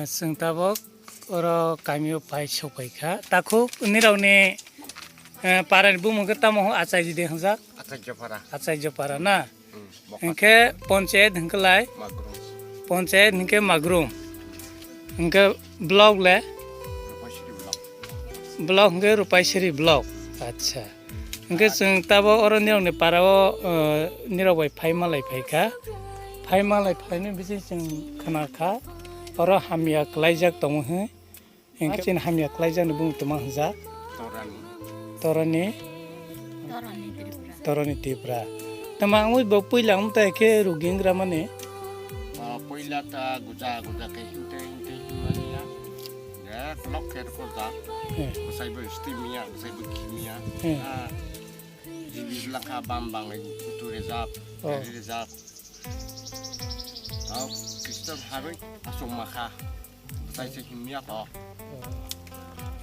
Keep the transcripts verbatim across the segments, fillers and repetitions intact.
Chwng tabuk oro kamio pai sokphaikha. Takhuk nirokni, eh, parani bumung khe tamo hwn Achaijodi hwnjak? Achaijopara. Achaijopara na? Hmm, Bokar. Hwnkhe ponchayat hwnkhe lai? Magrum. Ponchayat hwnkhe Magrum. Hwnkhe block le? Rupaisiri block. Block hwnkhe Rupaisiri block. Acha. Hwnkhe chwng tabuk oro nirokni parao, eh, nirok bai phai malai phaikha. Phai malai phaini bising chwng khwnakha, oro hamya kwlaijak tongo hwn. Hwnkhe chini hamya kwlaijakni bumung tongma hwnjak? Torani. Torani? Torani Tripura. Torani Tripura. Tama wngwi bo puila wngtai khe rugi wngramani? Ah, puila ta guja guja khe himte himte himmani ya. Ya, klok khe rwkho jak. Eh. Bwsai bo stimia, bwsai bo khimia. Eh. Ah, jibi lakha bam bang tu rejak, Oh. Rejak. Tao Kristan harwi aswk makha. Bwsai se himya kho.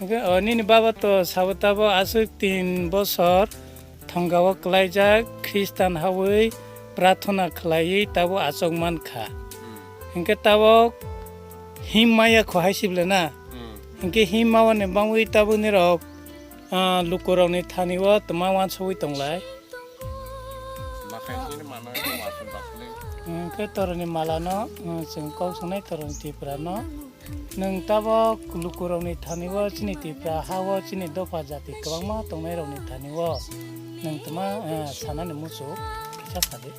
Hwnkhe, o, nini baba to sabo tabo aswk tin bosor thongao kwlaijak Kristan hawi prathona khlaiwi tabo achuk mankha. Hmm. Hwnkhe tabo him maya kho hai sible na? Hmm. Hwnkhe him mawani bangwi tabo nirok, ah, lukurokni thani o twma wansugwi tonglai. Bakhai chini mano eno wansuk bakhli. Hwnkhe toroni malano, ah, chwng kok sanai toroni Tripura no. Nwng tabuk lukurokni thani o chini Tripura ha o chini dopha jati kwbangma tongnairokni thani o nwng twma, ah, sanani muchuk kisa sadi.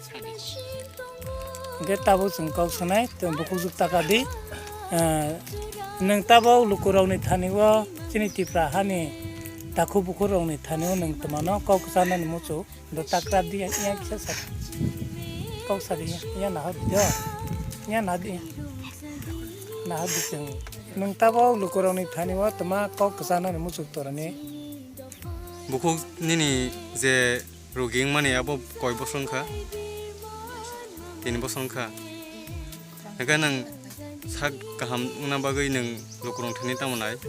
Hwnkhe tabuk chwng kok sanai, tei bukhuk juk taka di. Ah, nwng tabuk lukurokni thani o chini Tripura hani takhuk bukhukrokni thani o nwng twmano kok sanani muchuk. Do takra di, iya kisa sa. Kok sa di, iya, iya nahar di do. Iya nahar di. Nahar di chwng. Nwng tabuk lukurokni thani o twma kok kwchanani muchuk torani. Bukhuk nini je rugi wngmani abo koi bosor wngkha? Tini bosor wngkha. Hwnkhe nwng sak kaham wngna bagwi nwng lukurokni thani tamo nai?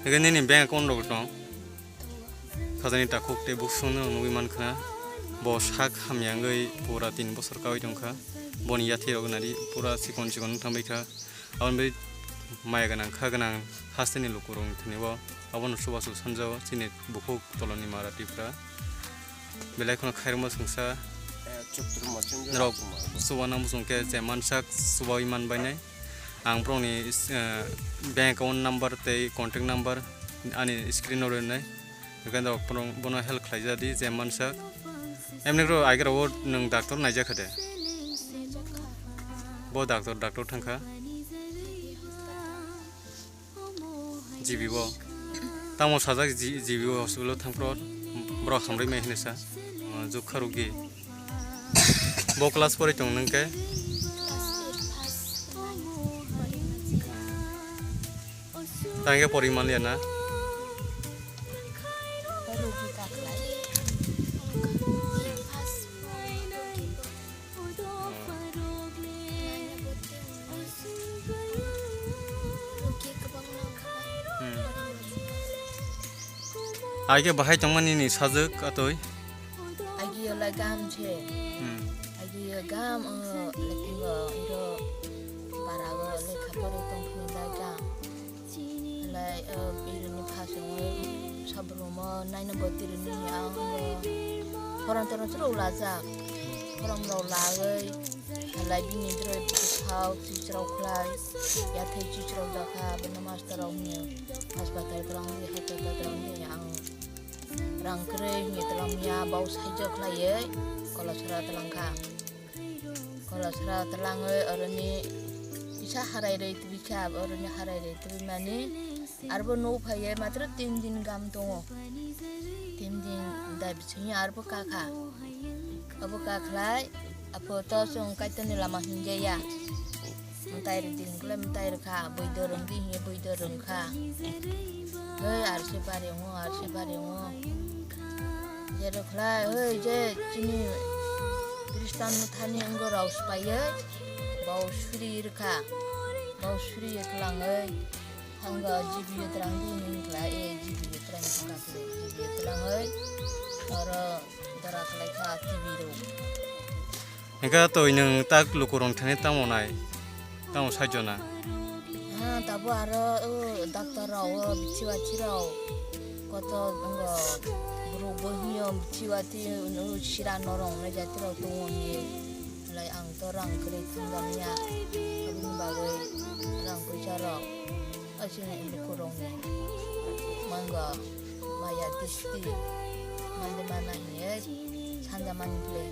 Hwnkhe nini bank account rok tong? Khajani takhuk tei bukhuk songno nugwi mankha. Bo sak hamya wngwi pura tin bosor kaui tongkha. Boni yathai rok nari pura chikon chikon wng thangbaikha. Aboni bagwi maya gwnang kha gwnang hasteni lukurokni thani o abono chubachu sanjao chini bukhuk toloni mara Tripura. Belai kheno khairokma swngsa. Norok chuba nang bwswng khe je mansak chubaui manbainai. Ang borokni is-, eh, bank account number tei contact number ani screen o rwnai. Hwnkhe norok bono, bono help khlaijadi je mansak. Emni rok aigra o nwng doctor naijak kha de? Bo doctor, doctor thangkha. G B o. Tamo sajak G-, G B o hospital o thangphro borok hamrwi mai hinwi sa. Ah, jukha rugi. Bo class pori tong nang khe? Tang khe pori manliya na? Hmm. Ai khe bahai tongmani ni sajwk atwi? Agi yo lai gam se. Hmm. Agi yo gam, o, lekingo, iro para o lekha pori tong lai gam. Lai, o, bini phaso, sabrumo, naina botiri ni ang, o, horan toran chwrwk lajak. Horan rok lagwi, lai bini droi bwsao chichrok khlai, yathai chichrok dakha, bini master rok ni hospital kwrwng di, hospital kwrwng di ang. Rang kwrwi hwnwi twlang ya, bau saijo khlaiwi kolosra twlang kha. Kolosra twlangwi oroni kisa harai rwi twi kha, oroni harai rwi twi mani arbo nuk phaiwi matro tin din gam tongo. Tin din dai bisingni arbo ka kha. Abo ka khlai, apho to chwng Kaitorni lama hinjaya. Mwtai rwdi hwnkhe mwtai rwkha, bwidor rwngdi hwnkhe bwidor rwngkha. Hei, arsi bari wngo, arsi bari wngo. Jero khlai, hei, je chini Kristan mwthani wngorok swpaiwi, bau suri rwkha. Bau suri twlangwi, thangwi G B o twlangdi hwnwi khlai, e, G B o twlang thangkha khe, G B o twlangwi, oro dora khlaikha T V rok. Hingke toi nwng tak lukurok thani tamo nai, tamo saijo na? Ha, tabo aro, o, doctor rok, o, bithi bathi rok, koto wngkha, borok bo hiyo bithi bathi, o, sira norok wngnai jati rok tongo hinwi. Belai ang to rang kwrwi thumjakya, aboni bagwi rang puisa rok, o, chini lukurokni mango maya disti, mande mana hinwi sanjamani bwlwi.